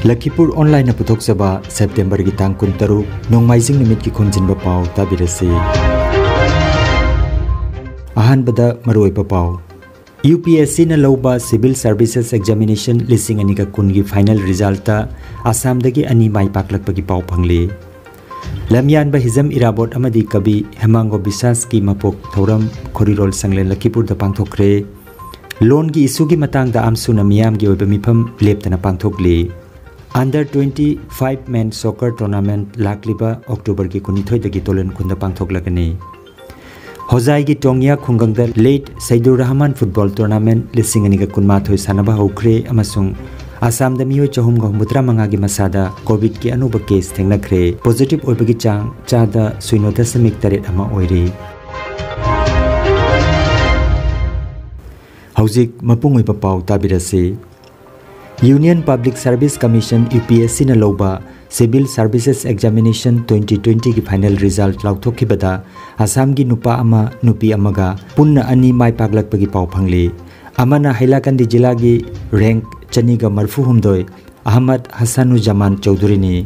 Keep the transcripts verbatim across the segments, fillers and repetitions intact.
ꯂꯈꯤꯄꯨꯔ ꯑꯣꯟꯂꯥꯏꯟꯅ ꯄꯨꯊꯣꯛꯆꯕ ꯁꯦꯞꯇꯦꯝꯕꯔꯒꯤ ꯇꯥꯡ ꯀꯨꯟꯇꯔꯨꯛ, ꯅꯣꯡꯃꯥꯏꯖꯤꯡ ꯅꯨꯃꯤꯠꯀꯤ ꯈꯣꯝꯖꯤꯟꯕ ꯄꯥꯎ ꯇꯥꯕꯤꯔꯁꯤ꯫ ꯑꯍꯥꯟꯕꯗ ꯃꯔꯨꯑꯣꯏꯕ ꯄꯥꯎ꯫ ꯌꯨ ꯄꯤ ꯑꯦꯁ ꯁꯤꯅ ꯂꯧꯕ Civil Services Examination ꯂꯤꯁꯤꯡ ꯑꯅꯤꯒ ꯀꯨꯟꯒꯤ final resultꯇ ꯑꯁꯥꯝꯗꯒꯤ ꯑꯅꯤ ꯃꯥꯏ ꯄꯥꯛꯂꯛꯄꯒꯤ ꯄꯥꯎ ꯐꯪꯂꯤ꯫ ꯂꯝꯌꯥꯟꯕ ꯍꯤꯖꯝ ꯏꯔꯥꯕꯣꯠ ꯑꯃꯗꯤ ꯀꯕꯤ ꯍꯦꯃꯥꯡꯒꯣ ꯕꯤꯁꯥꯁꯀꯤ ꯃꯄꯣꯛ ꯊꯧꯔꯝ ꯈꯣꯔꯤꯔꯣꯜ ꯁꯪꯂꯦꯟ ꯂꯈꯤꯄꯨꯔꯗ ꯄꯥꯡꯊꯣꯛꯈ꯭ꯔꯦ꯫ ꯂꯣꯟꯒꯤ ꯏꯁꯨꯒꯤ ꯃꯇꯥꯡꯗ ꯑꯥꯝꯁꯨꯅ ꯃꯤꯌꯥꯝꯒꯤ ꯑꯣꯏꯕ ꯃꯤꯐꯝ ꯂꯦꯞꯇꯅ ꯄꯥꯡꯊꯣꯛꯂꯤ꯫ Under twenty five men soccer tournament ꯂꯥꯛꯂꯤꯕ ꯑꯣꯛꯇꯣꯕꯔꯒꯤ ꯀꯨꯟꯅꯤꯊꯣꯏꯗꯒꯤ ꯇꯣꯂꯟ ꯈꯨꯟꯗ ꯄꯥꯡꯊꯣꯛꯂꯒꯅꯤ꯫ ꯍꯣꯖꯥꯏꯒꯤ ꯇꯣꯡꯌꯥ ꯈꯨꯡꯒꯪꯗ ꯂꯦꯠ ꯁꯩꯗꯨꯔ ꯔꯍꯃꯥꯟ ꯐꯨꯠꯕꯣꯜ ꯇꯣꯔꯅꯥꯃꯦꯟꯠ ꯂꯤꯁꯤꯡ ꯑꯅꯤꯒ ꯀꯨꯟꯃꯥꯊꯣꯏ ꯁꯥꯟꯅꯕ ꯍꯧꯈ꯭ꯔꯦ ꯑꯃꯁꯨꯡ ꯑꯁꯥꯝꯗ ꯃꯤꯑꯣꯏ ꯆꯍꯨꯝꯒ ꯍꯨꯝꯐꯨꯇꯔꯥ ꯃꯉꯥꯒꯤ ꯃꯁꯥꯗ ꯀꯣꯚꯤꯗꯀꯤ ꯑꯅꯧꯕ ꯀꯦꯁ ꯊꯦꯡꯅꯈ꯭ꯔꯦ꯫ ꯄꯣꯖꯤꯇꯤꯚ ꯑꯣꯏꯕꯒꯤ ꯆꯥꯡ ꯆꯥꯗ ꯁꯤꯅꯣ ꯗꯁꯃꯤꯛ ꯇꯔꯦꯠ ꯑꯃ ꯑꯣꯏꯔꯤ꯫ ꯍꯧꯖꯤꯛ ꯃꯄꯨꯡ ꯑꯣꯏꯕ ꯄꯥꯎ ꯇꯥꯕꯤꯔꯁꯤ꯫ Union Public Service Commission, U P S C ꯅ ꯂꯧꯕ Civil Services Examination twenty twenty ꯒꯤ final result ꯂꯥꯎꯊꯣꯛꯈꯤꯕꯗ ꯑꯁꯥꯝꯒꯤ ꯅꯨꯄꯥ ꯑꯃ, ꯅꯨꯄꯤ ꯑꯃꯒ ꯄꯨꯟꯅ ꯑꯅꯤ ꯃꯥꯏ ꯄꯥꯛꯂꯛꯄꯒꯤ ꯄꯥꯎ ꯐꯪꯂꯤ꯫ ꯑꯃꯅ ꯍꯩꯂꯥꯀꯟꯗꯤ ꯖꯤꯂꯥꯒꯤ rank ꯆꯅꯤꯒ ꯃꯔꯤꯐꯨ ꯍꯨꯝꯗꯣꯏ ꯑꯍꯃꯗ ꯍꯁꯥꯅꯨꯖꯃꯥꯟ ꯆꯧꯙꯨꯔꯤꯅꯤ꯫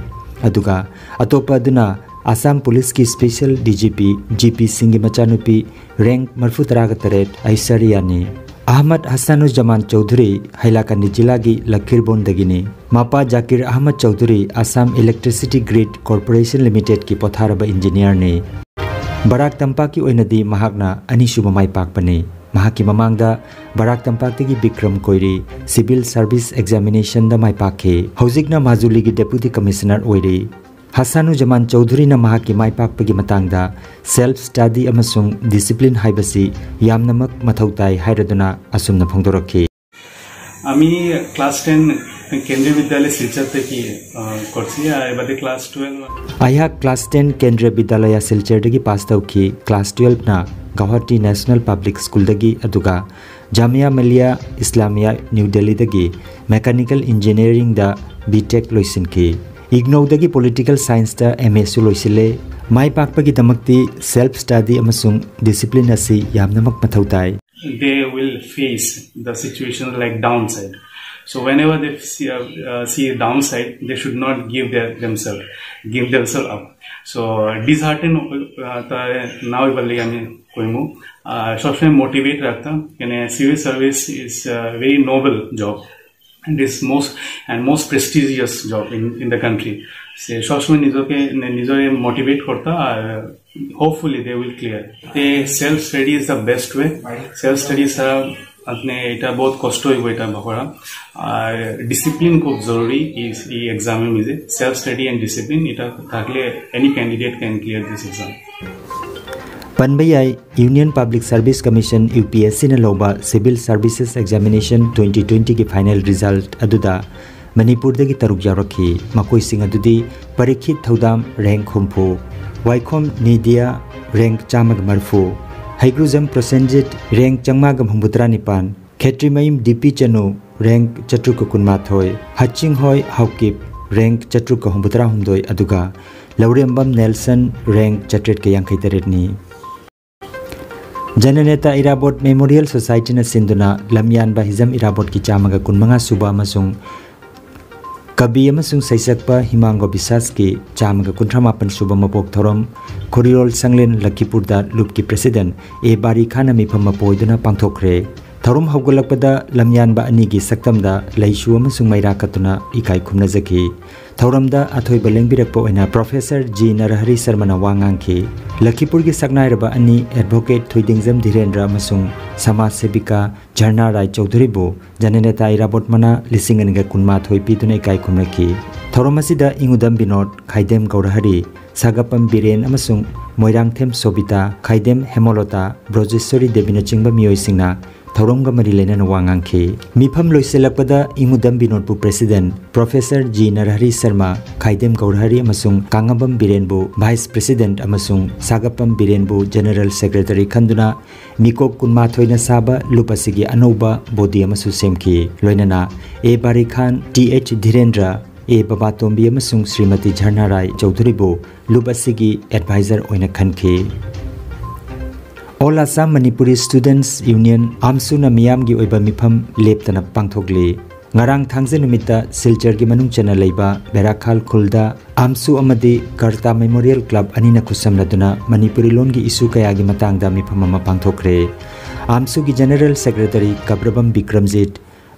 ꯑꯗꯨꯒ ꯑꯇꯣꯞꯄ ꯑꯗꯨꯅ ꯑꯁꯥꯝ ꯄꯨꯂꯤꯁꯀꯤ special D G P G P ꯁꯤꯡꯒꯤ ꯃꯆꯥꯅꯨꯄꯤ rank ꯃꯔꯤꯐꯨ ꯇꯔꯥꯒ ꯇꯔꯦꯠ ꯑꯩꯁꯔꯤꯌꯥꯅꯤ꯫ ꯑꯍꯃꯗ ꯍꯁꯥꯅꯨꯖꯃꯥꯟ ꯆꯧꯙꯨꯔꯤ ꯍꯩꯂꯥꯀꯟꯗꯤ ꯖꯤꯂꯥꯒꯤ ꯂꯈꯤꯔꯕꯣꯟꯗꯒꯤꯅꯤ꯫ ꯃꯄꯥ Zakir Ahmad Chaudhuri Assam Electricity Grid Corporation Limited ꯀꯤ ꯄꯣꯊꯥꯔꯕ engineer ꯅꯤ꯫ ꯕꯔꯥꯛ ꯇꯝꯄꯥꯛꯀꯤ ꯑꯣꯏꯅꯗꯤ ꯃꯍꯥꯛꯅ ꯑꯅꯤꯁꯨꯕ ꯃꯥꯏ ꯄꯥꯛꯄꯅꯤ꯫ ꯃꯍꯥꯛꯀꯤ ꯃꯃꯥꯡꯗ ꯕꯔꯥꯛ ꯇꯝꯄꯥꯛꯇꯒꯤ ꯕꯤꯀ꯭ꯔꯝ ꯀꯣꯏꯔꯤ Civil Service Examination ꯗ ꯃꯥꯏ ꯄꯥꯛꯈꯤ꯫ ꯍꯧꯖꯤꯛꯅ ꯃꯥꯖꯨꯂꯤꯒꯤ Deputy Commissioner ꯑꯣꯏꯔꯤ꯫ ꯍꯁꯥꯅꯨꯖꯃꯥꯟ ꯆꯧꯙꯨꯔꯤꯅ ꯃꯍꯥꯛꯀꯤ ꯃꯥꯏ ꯄꯥꯛꯄꯒꯤ ꯃꯇꯥꯡꯗ self study ꯑꯃꯁꯨꯡ discipline ꯍꯥꯏꯕꯁꯤ ꯌꯥꯝꯅꯃꯛ ꯃꯊꯧ ꯇꯥꯏ ꯍꯥꯏꯔꯗꯨꯅ ꯑꯁꯨꯝꯅ ꯐꯣꯡꯗꯣꯔꯛꯈꯤ꯫ আমি ক্লাছ টেন কেন্দ্ৰীয় বিদ্যালয় শিলচৰ থাকি কৰিছে। এবাৰ ক্লাছ টুৱেলভ। ꯑꯩꯍꯥꯛ ꯀ꯭ꯂꯥꯁ ꯇꯦꯟ ꯀꯦꯟꯗ꯭ꯔꯤꯌ ꯕꯤꯗ꯭ꯌꯥꯂꯌꯥ ꯁꯤꯜꯆꯔꯗꯒꯤ ꯄꯥꯁ ꯇꯧꯈꯤ, ꯀ꯭ꯂꯥꯁ ꯇꯨꯋꯦꯜꯐꯅ ꯒꯧꯍꯥꯇꯤ ꯅꯦꯁꯅꯦꯜ ꯄꯕ꯭ꯂꯤꯛ ꯁ꯭ꯀꯨꯜꯗꯒꯤ, ꯑꯗꯨꯒ ꯖꯥꯃꯤꯌꯥ ꯃꯤꯂꯤꯌꯥ ꯏꯁꯂꯥꯃꯤꯌꯥ ꯅ꯭ꯌꯨ ꯗꯦꯜꯂꯤꯗꯒꯤ ꯃꯦꯀꯥꯅꯤꯀꯦꯜ ꯏꯟꯖꯤꯅꯤꯌꯥꯔꯤꯡꯗ ꯕꯤ ꯇꯦꯛ ꯂꯣꯏꯁꯤꯟꯈꯤ꯫ ꯏꯒꯅꯧꯗꯒꯤ ꯄꯣꯂꯤꯇꯤꯀꯦꯜ ꯁꯥꯏꯟꯁꯇ ꯑꯦꯝ ꯑꯦꯁꯨ ꯂꯣꯏꯁꯤꯜꯂꯦ꯫ ꯃꯥꯏ ꯄꯥꯛꯄꯒꯤꯗꯃꯛꯇꯤ ꯁꯦꯜꯐ ꯁ꯭ꯇꯗꯤ ꯑꯃꯁꯨꯡ ꯗꯤꯁꯤꯄ꯭ꯂꯤꯟ ꯑꯁꯤ ꯌꯥꯝꯅꯃꯛ ꯃꯊꯧ ꯇꯥꯏ꯫ They will face the situation like downside. So whenever they see a, uh, see a downside, they should not give their, themselves, give themselves up. So dishearten uh, ta na hoibo lage ami koimu. Uh, সবসময় motivate rakha, and civil service is a very noble job, and is most and most prestigious job in, in the country. So সবসময় নিজকে নিজে motivate করতা, আর hopefully they will clear. The self study is the best way. Self study ছাড়া আপনি এটা বহুত কষ্ট হইব এটা করা। আর ডিসিপ্লিন খুব জরুরি এই, এই এক্সামের মধ্যে। Self study and discipline এটা থাকলে any candidate can clear this exam. ꯄꯟꯕ ꯌꯥꯏ, Union Public Service Commission, U P S C ꯅ ꯂꯧꯕ Civil Services Examination twenty twenty ꯒꯤ final result ꯑꯗꯨꯗ ꯃꯅꯤꯄꯨꯔꯗꯒꯤ ꯇꯔꯨꯛ ꯌꯥꯎꯔꯛꯈꯤ꯫ ꯃꯈꯣꯏꯁꯤꯡ ꯑꯗꯨꯗꯤ ꯄꯔꯤꯈꯤꯠ ꯊꯧꯗꯥꯝ, rank ꯍꯨꯝꯐꯨ, ꯋꯥꯏꯈꯣꯝ ꯅꯤꯗꯤꯌꯥ, rank ꯆꯥꯝꯃꯒ ꯃꯔꯤꯐꯨ, ꯍꯩꯒ꯭ꯔꯨꯖꯝ ꯄ꯭ꯔꯣꯁꯦꯟꯖꯤꯠ, rank ꯆꯥꯝꯃꯉꯥꯒ ꯍꯨꯝꯐꯨꯇꯔꯥ ꯅꯤꯄꯥꯟ, ꯈꯦꯇ꯭ꯔꯤꯃꯌꯨꯝ ꯗꯤ ꯄꯤ ꯆꯅꯨ, rank ꯆꯥꯇ꯭ꯔꯨꯛꯀ ꯀꯨꯟꯃꯥꯊꯣꯏ, ꯍꯆꯤꯡꯍꯣꯏ ꯍꯥꯎꯀꯤꯞ, rank ꯆꯥꯇ꯭ꯔꯨꯛꯀ ꯍꯨꯝꯐꯨꯇꯔꯥ ꯍꯨꯝꯗꯣꯏ, ꯑꯗꯨꯒ ꯂꯧꯔꯦꯝꯕꯝ ꯅꯦꯜꯁꯟ, rank ꯆꯥꯇ꯭ꯔꯦꯠꯀ ꯌꯥꯡꯈꯩ ꯇꯔꯦꯠꯅꯤ꯫ ꯖꯅꯅꯦꯇꯥ ꯏꯔꯥꯕꯣꯠ ꯃꯦꯃꯣꯔꯤꯌꯦꯜ ꯁꯣꯁꯥꯏꯇꯤꯅ ꯁꯤꯟꯗꯨꯅ ꯂꯝꯌꯥꯟꯕ ꯍꯤꯖꯝ ꯏꯔꯥꯕꯣꯠꯀꯤ ꯆꯥꯝꯃꯒ ꯀꯨꯟꯃꯉꯥ ꯁꯨꯕ ꯑꯃꯁꯨꯡ ꯀꯕꯤ ꯑꯃꯁꯨꯡ ꯁꯩꯁꯛꯄ ꯍꯤꯃꯥꯡꯒꯣ ꯕꯤꯁꯥꯁꯀꯤ ꯆꯥꯝꯃꯒ ꯀꯨꯟꯊ꯭ꯔꯥ ꯃꯥꯄꯟ ꯁꯨꯕ ꯃꯄꯣꯛ ꯊꯧꯔꯝ ꯈꯣꯔꯤꯔꯣꯜ ꯁꯪꯂꯦꯟ ꯂꯈꯤꯄꯨꯔꯗ ꯂꯨꯞꯀꯤ ꯄ꯭ꯔꯦꯁꯤꯗꯦꯟꯠ ꯑꯦ ꯕꯥꯔꯤ ꯈꯥꯟꯅ ꯃꯤꯐꯝ ꯃꯄꯨ ꯑꯣꯏꯗꯨꯅ ꯄꯥꯡꯊꯣꯛꯈ꯭ꯔꯦ꯫ ꯊꯧꯔꯝ ꯍꯧꯒꯠꯂꯛꯄꯗ ꯂꯝꯌꯥꯟꯕ ꯑꯅꯤꯒꯤ ꯁꯛꯇꯝꯗ ꯂꯩꯁꯨ ꯑꯃꯁꯨꯡ ꯃꯩꯔꯥ ꯀꯠꯇꯨꯅ ꯏꯀꯥꯏ ꯈꯨꯝꯅꯖꯈꯤ꯫ ꯊꯧꯔꯝꯗ ꯑꯊꯣꯏꯕ ꯂꯦꯡꯕꯤꯔꯛꯄ ꯑꯣꯏꯅ ꯄ꯭ꯔꯣꯐꯦꯁꯔ ꯖꯤ ꯅꯔꯍꯔꯤ ꯁꯔꯃꯅ ꯋꯥ ꯉꯥꯡꯈꯤ꯫ ꯂꯈꯤꯄꯨꯔꯒꯤ ꯁꯛꯅꯥꯏꯔꯕ ꯑꯅꯤ ꯑꯦꯗꯚꯣꯀꯦꯠ ꯊꯣꯏꯗꯤꯡꯖꯝ ꯙꯤꯔꯦꯟꯗ꯭ꯔ ꯑꯃꯁꯨꯡ ꯁꯃꯥꯖ ꯁꯦꯕꯤꯀꯥ ꯖꯔꯅꯥ ꯔꯥꯏ ꯆꯧꯙꯨꯔꯤꯕꯨ ꯖꯅꯅꯦꯇꯥ ꯏꯔꯥꯕꯣꯠ ꯃꯅꯥ ꯂꯤꯁꯤꯡ ꯑꯅꯤꯒ ꯀꯨꯟꯃꯥꯊꯣꯏ ꯄꯤꯗꯨꯅ ꯏꯀꯥꯏ ꯈꯨꯝꯅꯈꯤ꯫ ꯊꯧꯔꯝ ꯑꯁꯤꯗ ꯏꯉꯨꯗꯝ ꯕꯤꯅꯣꯗ, ꯈꯥꯏꯗꯦꯝ ꯒꯧꯔꯍꯔꯤ, ꯁꯥꯒꯞꯄꯝ ꯕꯤꯔꯦꯟ ꯑꯃꯁꯨꯡ ꯃꯣꯏꯔꯥꯡꯊꯦꯝ ꯁꯣꯕꯤꯇꯥ, ꯈꯥꯏꯗꯦꯝ ꯍꯦꯃꯣꯂꯣꯇꯥ, ꯕ꯭ꯔꯣꯖꯦꯁ꯭ꯋꯔꯤ ꯗꯦꯕꯤꯅꯆꯤꯡꯕ ꯃꯤꯑꯣꯏꯁꯤꯡꯅ ꯊꯧꯔꯝꯒ ꯃꯔꯤ ꯂꯩꯅꯅ ꯋꯥ ꯉꯥꯡꯈꯤ꯫ ꯃꯤꯐꯝ ꯂꯣꯏꯁꯤꯜꯂꯛꯄꯗ ꯏꯉꯨꯗꯝ ꯕꯤꯅꯣꯗꯄꯨ ꯄ꯭ꯔꯦꯁꯤꯗꯦꯟꯠ ꯄ꯭ꯔꯣꯐꯦꯁꯔ ꯖꯤ ꯅꯔꯍꯔꯤ ꯁꯔꯃ, ꯈꯥꯏꯗꯦꯝ ꯒꯧꯔꯍꯔꯤ ꯑꯃꯁꯨꯡ ꯀꯥꯉꯕꯝ ꯕꯤꯔꯦꯟꯕꯨ ꯚꯥꯏꯁ ꯄ꯭ꯔꯦꯁꯤꯗꯦꯟꯠ ꯑꯃꯁꯨꯡ ꯁꯥꯒꯞꯄꯝ ꯕꯤꯔꯦꯟꯕꯨ ꯖꯦꯅꯔꯦꯜ ꯁꯦꯀ꯭ꯔꯦꯇꯔꯤ ꯈꯟꯗꯨꯅ ꯃꯤꯀꯣꯛ ꯀꯨꯟꯃꯥꯊꯣꯏꯅ ꯁꯥꯕ ꯂꯨꯞ ꯑꯁꯤꯒꯤ ꯑꯅꯧꯕ ꯕꯣꯗꯤ ꯑꯃꯁꯨ ꯁꯦꯝꯈꯤ꯫ ꯂꯣꯏꯅꯅ ꯑꯦ ꯕꯥꯔꯤ ꯈꯥꯟ, ꯇꯤ ꯑꯩꯆ ꯙꯤꯔꯦꯟꯗ꯭ꯔ, ꯑꯦ ꯕꯕꯥꯇꯣꯝꯕꯤ ꯑꯃꯁꯨꯡ ꯁ꯭ꯔꯤꯃꯇꯤ ꯖꯔꯅꯥ ꯔꯥꯏ ꯆꯧꯙꯨꯔꯤꯕꯨ ꯂꯨꯞ ꯑꯁꯤꯒꯤ ꯑꯦꯗꯚꯥꯏꯖꯔ ꯑꯣꯏꯅ ꯈꯟꯈꯤ꯫ All Assam Manipuri Students Union, ꯑꯥꯝꯁꯨꯅ ꯃꯤꯌꯥꯝꯒꯤ ꯑꯣꯏꯕ ꯃꯤꯐꯝ ꯂꯦꯞꯇꯅ ꯄꯥꯡꯊꯣꯛꯂꯤ꯫ ꯉꯔꯥꯡ ꯊꯥꯡꯖ ꯅꯨꯃꯤꯠꯇ ꯁꯤꯜꯆꯔꯒꯤ ꯃꯅꯨꯡ ꯆꯟꯅ ꯂꯩꯕ ꯕꯦꯔꯥꯈꯥꯜ ꯈꯨꯜꯗ ꯑꯥꯝꯁꯨ ꯑꯃꯗꯤ ꯀꯔꯇꯥ ꯃꯦꯃꯣꯔꯤꯌꯦꯜ ꯀ꯭ꯂꯕ ꯑꯅꯤꯅ ꯈꯨꯠꯁꯝꯅꯗꯨꯅ ꯃꯅꯤꯄꯨꯔꯤ ꯂꯣꯟꯒꯤ ꯏꯁꯨ ꯀꯌꯥꯒꯤ ꯃꯇꯥꯡꯗ ꯃꯤꯐꯝ ꯑꯃ ꯄꯥꯡꯊꯣꯛꯈ꯭ꯔꯦ꯫ ꯑꯥꯝꯁꯨꯒꯤ ꯖꯦꯅꯔꯦꯜ ꯁꯦꯀ꯭ꯔꯦꯇꯔꯤ ꯀꯕ꯭ꯔꯕꯝ ꯕꯤꯀ꯭ꯔꯝꯖꯤꯠ,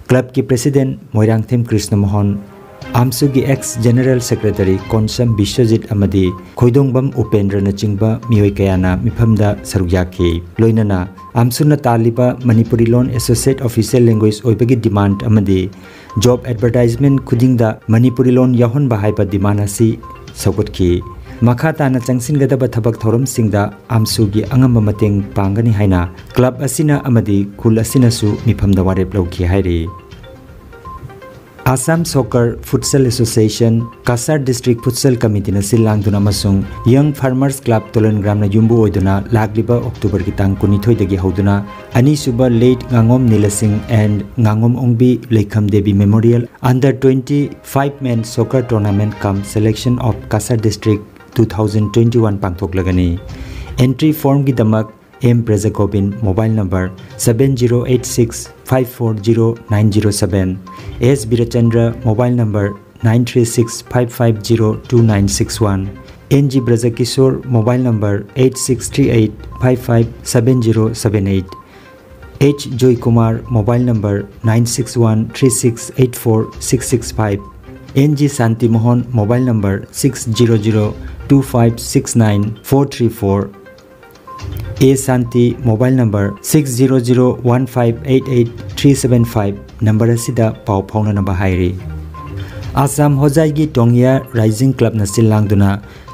ꯀ꯭ꯂꯕꯀꯤ ꯄ꯭ꯔꯦꯁꯤꯗꯦꯟꯠ ꯃꯣꯏꯔꯥꯡꯊꯦꯝ ꯀ꯭ꯔꯤꯁꯅ ꯃꯣꯍꯟ, ꯑꯥꯝꯁꯨꯒꯤ ex general secretary Konsam Biswajit ꯑꯃꯗꯤ ꯈꯣꯏꯗꯣꯡꯕꯝ ꯎꯄꯦꯟꯗ꯭ꯔꯅꯆꯤꯡꯕ ꯃꯤꯑꯣꯏ ꯀꯌꯥꯅ ꯃꯤꯐꯝꯗ ꯁꯔꯨꯛ ꯌꯥꯈꯤ꯫ ꯂꯣꯏꯅꯅ ꯑꯥꯝꯁꯨꯅ ꯇꯥꯜꯂꯤꯕ ꯃꯅꯤꯄꯨꯔꯤ ꯂꯣꯟ ꯑꯦꯁꯣꯁꯤꯌꯦꯠ ꯑꯣꯐꯤꯁꯤꯌꯦꯜ ꯂꯦꯡꯒ꯭ꯋꯦꯖ ꯑꯣꯏꯕꯒꯤ ꯗꯤꯃꯥꯟꯗ ꯑꯃꯗꯤ ꯖꯣꯕ ꯑꯦꯗꯚꯔꯇꯥꯏꯖꯃꯦꯟꯠ ꯈꯨꯗꯤꯡꯗ ꯃꯅꯤꯄꯨꯔꯤ ꯂꯣꯟ ꯌꯥꯎꯍꯟꯕ ꯍꯥꯏꯕ ꯗꯤꯃꯥꯟꯗ ꯑꯁꯤ ꯁꯧꯒꯠꯈꯤ꯫ ꯃꯈꯥ ꯇꯥꯅ ꯆꯪꯁꯤꯟꯒꯗꯕ ꯊꯕꯛ ꯊꯧꯔꯝꯁꯤꯡꯗ ꯑꯥꯝꯁꯨꯒꯤ ꯑꯉꯝꯕ ꯃꯇꯦꯡ ꯄꯥꯡꯒꯅꯤ ꯍꯥꯏꯅ ꯀ꯭ꯂꯕ ꯑꯁꯤꯅ ꯑꯃꯗꯤ ꯈꯨꯜ ꯑꯁꯤꯅꯁꯨ ꯃꯤꯐꯝꯗ ꯋꯥꯔꯦꯞ ꯂꯧꯈꯤ ꯍꯥꯏꯔꯤ꯫ Assam soccer futsal association, Cachar district futsal ꯀꯃꯤꯇꯤꯅ ꯁꯤꯜ ꯂꯥꯡꯗꯨꯅ ꯑꯃꯁꯨꯡ ꯌꯪ ꯐꯥꯔꯃꯔꯁ ꯀ꯭ꯂꯕ ꯇꯣꯂꯟꯒ꯭ꯔꯥꯝꯅ ꯌꯨꯝꯕꯨ ꯑꯣꯏꯗꯨꯅ ꯂꯥꯛꯂꯤꯕ ꯑꯣꯛꯇꯣꯕꯔꯒꯤ ꯇꯥꯡ ꯀꯨꯟꯅꯤꯊꯣꯏꯗꯒꯤ ꯍꯧꯗꯨꯅ ꯑꯅꯤꯁꯨꯕ ꯂꯦꯠ ꯉꯥꯉꯣꯝ ꯅꯤꯂꯁꯤꯡ ꯑꯦꯟ ꯉꯥꯉꯣꯝ Ongbi Leikham Devi memorial under twenty five men soccer tournament cum selection of Cachar district two thousand twenty one ꯄꯥꯡꯊꯣꯛꯂꯒꯅꯤ꯫ ꯑꯦꯟꯇ꯭ꯔꯤ ꯐꯣꯔꯝꯒꯤꯗꯃꯛ M Brajagobin, mobile number seven zero eight six five four zero nine zero seven, S Birchandra, mobile number nine three six five five zero two nine six one, N G Brajakishor, mobile number eight six three eight five five seven zero seven eight, H Joykumar, mobile number nine six one three six eight four six six five, N G Shantimohan, mobile number six zero zero two five six nine four three four, ꯑꯦ ꯁꯥꯟꯇꯤ, mobile number six zero zero one five eight eight three seven five number ꯑꯁꯤꯗ ꯄꯥꯎ ꯐꯥꯎꯅꯅꯕ ꯍꯥꯏꯔꯤ꯫ Assam ꯍꯣꯖꯥꯏꯒꯤ ꯇꯣꯡꯌꯥ rising ꯀ꯭ꯂꯕꯅ ꯁꯤꯜ ꯂꯥꯡꯗꯨꯅ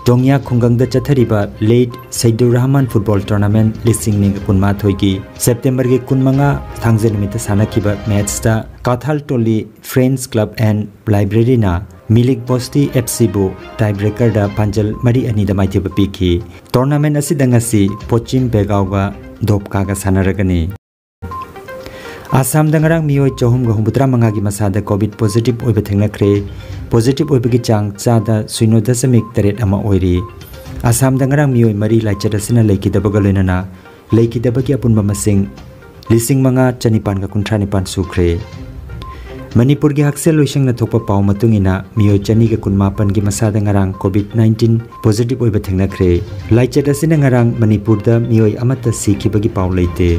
ꯇꯣꯡꯌꯥ ꯈꯨꯡꯒꯪꯗ ꯆꯠꯊꯔꯤꯕ late ꯁꯩꯗꯨꯔ Rahman football tournament ꯂꯤꯁꯤꯡ ꯑꯅꯤꯒ ꯀꯨꯟꯃꯥꯊꯣꯏꯒꯤ ꯁꯦꯞꯇꯦꯝꯕꯔꯒꯤ ꯀꯨꯟꯃꯉꯥ ꯊꯥꯡꯖ ꯅꯨꯃꯤꯠꯇ ꯁꯥꯟꯅꯈꯤꯕ ꯃꯦꯠꯆꯇ ꯀꯥꯊꯥꯜ ꯇꯣꯂꯤ ꯐ꯭ꯔꯦꯟꯁ ꯀ꯭ꯂꯕ ꯑꯦꯟ ꯂꯥꯏꯕ꯭ꯔꯦꯔꯤꯅ ꯃꯤꯂꯤꯛ ꯕꯣꯁꯇꯤ ꯑꯦꯐ ꯁꯤꯕꯨ ꯇꯥꯏ ꯕ꯭ꯔꯦꯀꯔꯗ ꯄꯥꯟꯖꯜ ꯃꯔꯤ ꯑꯅꯤꯗ ꯃꯥꯏꯊꯤꯕ ꯄꯤꯈꯤ꯫ ꯇꯣꯔꯅꯥꯃꯦꯟꯠ ꯑꯁꯤꯗ ꯉꯁꯤ ꯄꯣꯆꯤꯝ ꯕꯦꯒꯥꯎꯒ ꯗꯣꯞꯀꯥꯒ ꯁꯥꯟꯅꯔꯒꯅꯤ꯫ ꯑꯁꯥꯝꯗ ꯉꯔꯥꯡ ꯃꯤꯑꯣꯏ ꯆꯍꯨꯝꯒ ꯍꯨꯝꯐꯨꯇꯔꯥ ꯃꯉꯥꯒꯤ ꯃꯁꯥꯗ ꯀꯣꯚꯤꯗ ꯄꯣꯖꯤꯇꯤꯚ ꯑꯣꯏꯕ ꯊꯦꯡꯅꯈ꯭ꯔꯦ꯫ ꯄꯣꯖꯤꯇꯤꯚ ꯑꯣꯏꯕꯒꯤ ꯆꯥꯡ ꯆꯥꯗ ꯁꯤꯅꯣ ꯗꯁꯃꯤꯛ ꯇꯔꯦꯠ ꯑꯃ ꯑꯣꯏꯔꯤ꯫ ꯑꯁꯥꯝꯗ ꯉꯔꯥꯡ ꯃꯤꯑꯣꯏ ꯃꯔꯤ ꯂꯥꯏꯆꯠ ꯑꯁꯤꯅ ꯂꯩꯈꯤꯗꯕꯒ ꯂꯣꯏꯅꯅ ꯂꯩꯈꯤꯗꯕꯒꯤ ꯑꯄꯨꯟꯕ ꯃꯁꯤꯡ ꯂꯤꯁꯤꯡ ꯃꯉꯥ ꯆꯅꯤꯄꯥꯟꯒ ꯀꯨꯟꯊ꯭ꯔꯥ ꯅꯤꯄꯥꯟ ꯁꯨꯈ꯭ꯔꯦ꯫ ꯃꯅꯤꯄꯨꯔꯒꯤ ꯍꯛꯁꯦꯜ ꯂꯣꯏꯁꯪꯅ ꯊꯣꯛꯄ ꯄꯥꯎ ꯃꯇꯨꯡ ꯏꯟꯅ, ꯃꯤꯑꯣꯏ ꯆꯅꯤꯒ ꯀꯨꯟꯃꯥꯄꯟꯒꯤ ꯃꯁꯥꯗ ꯉꯔꯥꯡ ꯀꯣꯚꯤꯗ ꯅꯥꯏꯟꯇꯤꯟ ꯄꯣꯖꯤꯇꯤꯚ ꯑꯣꯏꯕ ꯊꯦꯡꯅꯈ꯭ꯔꯦ꯫ ꯂꯥꯏꯆꯠ ꯑꯁꯤꯅ ꯉꯔꯥꯡ ꯃꯅꯤꯄꯨꯔꯗ ꯃꯤꯑꯣꯏ ꯑꯃꯠꯇ ꯁꯤꯈꯤꯕꯒꯤ ꯄꯥꯎ ꯂꯩꯇꯦ꯫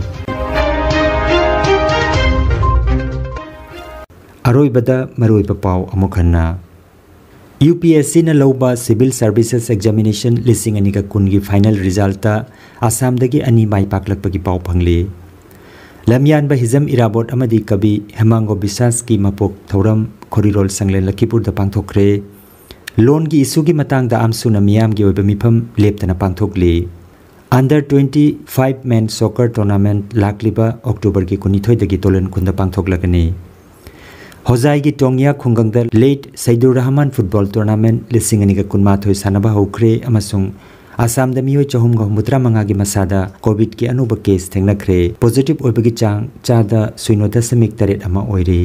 ꯑꯔꯣꯏꯕꯗ ꯃꯔꯨꯑꯣꯏꯕ ꯄꯥꯎ ꯑꯃꯨꯛ ꯍꯟꯅ꯫ ꯌꯨ ꯄꯤ ꯑꯦꯁ ꯁꯤꯅ ꯂꯧꯕ Civil Services Examination ꯂꯤꯁꯤꯡ ꯑꯅꯤꯒ ꯀꯨꯟꯒꯤ ꯐꯥꯏꯅꯦꯜ ꯔꯤꯖꯜꯇ ꯑꯁꯥꯝꯗꯒꯤ ꯑꯅꯤ ꯃꯥꯏ ꯄꯥꯛꯂꯛꯄꯒꯤ ꯄꯥꯎ ꯐꯪꯂꯤ꯫ ꯂꯝꯌꯥꯟꯕ ꯍꯤꯖꯝ ꯏꯔꯥꯕꯣꯠ ꯑꯃꯗꯤ ꯀꯕꯤ ꯍꯦꯃꯥꯡꯒꯣ ꯕꯤꯁꯥꯁꯀꯤ ꯃꯄꯣꯛ ꯊꯧꯔꯝ ꯈꯣꯔꯤꯔꯣꯜ ꯁꯪꯂꯦꯟ ꯂꯈꯤꯄꯨꯔꯗ ꯄꯥꯡꯊꯣꯛꯈ꯭ꯔꯦ꯫ ꯂꯣꯟꯒꯤ ꯏꯁꯨꯒꯤ ꯃꯇꯥꯡꯗ ꯑꯥꯝꯁꯨꯅ ꯃꯤꯌꯥꯝꯒꯤ ꯑꯣꯏꯕ ꯃꯤꯐꯝ ꯂꯦꯞꯇꯅ ꯄꯥꯡꯊꯣꯛꯂꯤ꯫ Under twenty five Men Soccer Tournament ꯂꯥꯛꯂꯤꯕ ꯑꯣꯛꯇꯣꯕꯔꯒꯤ ꯀꯨꯟꯅꯤꯊꯣꯏꯗꯒꯤ ꯇꯣꯂꯟ ꯈꯨꯟꯗ ꯄꯥꯡꯊꯣꯛꯂꯒꯅꯤ꯫ ꯍꯣꯖꯥꯏꯒꯤ ꯇꯣꯡꯌꯥ ꯈꯨꯡꯒꯪꯗ ꯂꯦꯠ ꯁꯩꯗꯨꯔ ꯔꯍꯃꯥꯟ ꯐꯨꯠꯕꯣꯜ ꯇꯣꯔꯅꯥꯃꯦꯟꯠ ꯂꯤꯁꯤꯡ ꯑꯅꯤꯒ ꯀꯨꯟꯃꯥꯊꯣꯏ ꯁꯥꯟꯅꯕ ꯍꯧꯈ꯭ꯔꯦ ꯑꯃꯁꯨꯡ ꯑꯁꯥꯝꯗ ꯃꯤꯑꯣꯏ ꯆꯍꯨꯝꯒ ꯍꯨꯝꯐꯨꯇꯔꯥ ꯃꯉꯥꯒꯤ ꯃꯁꯥꯗ ꯀꯣꯚꯤꯗꯀꯤ ꯑꯅꯧꯕ ꯀꯦꯁ ꯊꯦꯡꯅꯈ꯭ꯔꯦ꯫ ꯄꯣꯖꯤꯇꯤꯚ ꯑꯣꯏꯕꯒꯤ ꯆꯥꯡ ꯆꯥꯗ ꯁꯤꯅꯣ ꯗꯁꯃꯤꯛ ꯇꯔꯦꯠ ꯑꯃ ꯑꯣꯏꯔꯤ꯫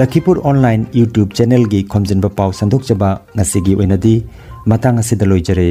ꯂꯈꯤꯄꯨꯔ ꯑꯣꯟꯂꯥꯏꯟ YouTube ꯆꯦꯅꯦꯜꯒꯤ ꯈꯣꯝꯖꯤꯟꯕ ꯄꯥꯎ ꯁꯟꯗꯣꯛꯆꯕ ꯉꯁꯤꯒꯤ ꯑꯣꯏꯅꯗꯤ ꯃꯇꯥꯡ ꯑꯁꯤꯗ ꯂꯣꯏꯖꯔꯦ꯫